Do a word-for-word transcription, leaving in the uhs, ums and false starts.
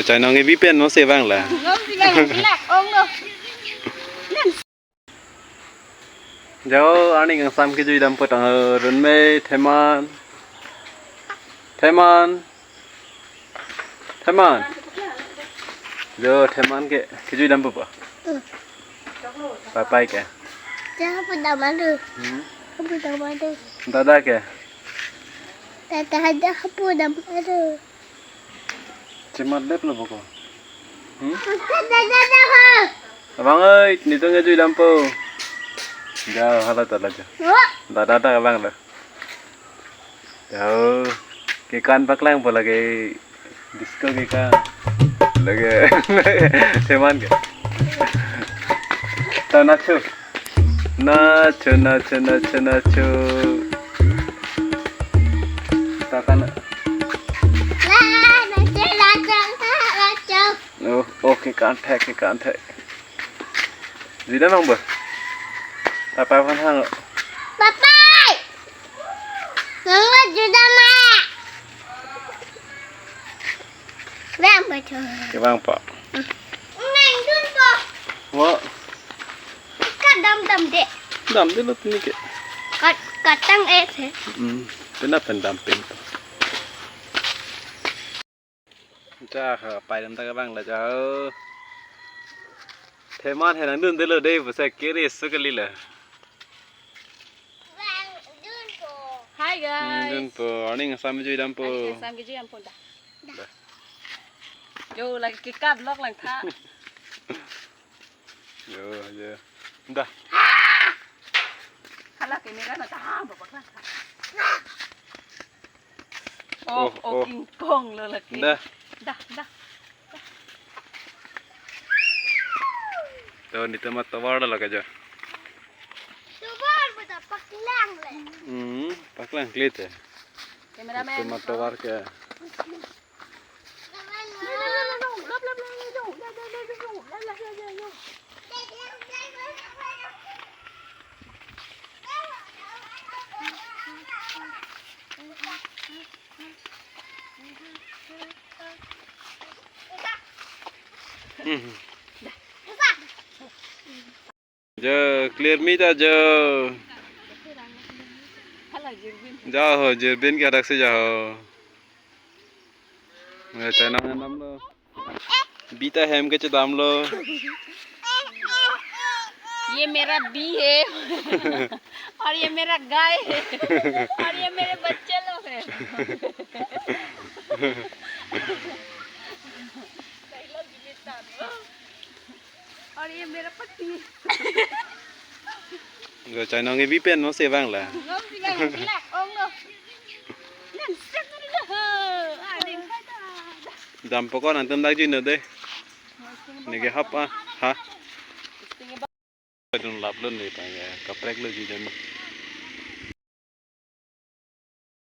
Chainong kebi pen mo se bang la. Ngom si bang, bilak, ong lo. Jao, arni kangsam kejui dampo tang, eh, Runmei, Theman. Theman. Theman. Jo, Theman ke, kejui dampo pa? Hmm. Papai ke? Dia apa nama tu? Hmm? Apa nama tu? Dada ke? Dada ada apa nama tu? Chemat lep lo boko. Hmm? Dada, dada, ha. Abang oi, nitum kejui dampo. Jao, hala tala jo. Wah. Dada ta abang lo. Jao, kekan paklang po lagi disco kekan. Lagi Theman ke. Ta nacho. Nacho, nacho, nacho, nacho. Ta kan. La, nacho, nacho, nacho. Oh, oh, kekan thek, kekan thek. Jida nang ba? Papai aphan hang. Papai! Nang ba juda ma? Bang ba tu. Ke bang pa. Nang dun po. Wa. Ka dam dam de. Dam de lo tini ke. Kat katang eh se. Hmm. Pena pen dam pen. Ja, ha, pai dam ta ke bang la ja. Theman he nang dun de lo de, pusi kiri su kali la. Hi, hmm, guys. Dun po, arni kangsam kejui dampo. Arni kangsam kejui dampo da. Da. Yo, lagi kekat lok lang tha. Yo, yo. Da. Hala ke mera na ta ha, bapak lah. Oh, oh, oh, King Kong lo lagi. Da. Da, da. To nitum atovar lo lagi jo. Tovar pada paklang le. Hmm, paklang klit ya. Cameraman. Nitum atovar ke. Hmm. Jo, clear mi ta jo. Ja ho, Jirbin ke adak si ja ho. Nge chai nang dam lo. Bita hem ke chedam lo. ये मेरा बी है और ये मेरा गाय है और ये मेरे बच्चे लोग हैं। और ये मेरा पति। Nge chai nang kebi pen mo se bang la. Ngom si bang, bilak, ong lo. Nang sek ni lo. Ah, ding kata. Dam pokok nangtum dak jui no de. Neke hap ah, ha. Dun lap lun ni ta ya, kaprek lo jui dam.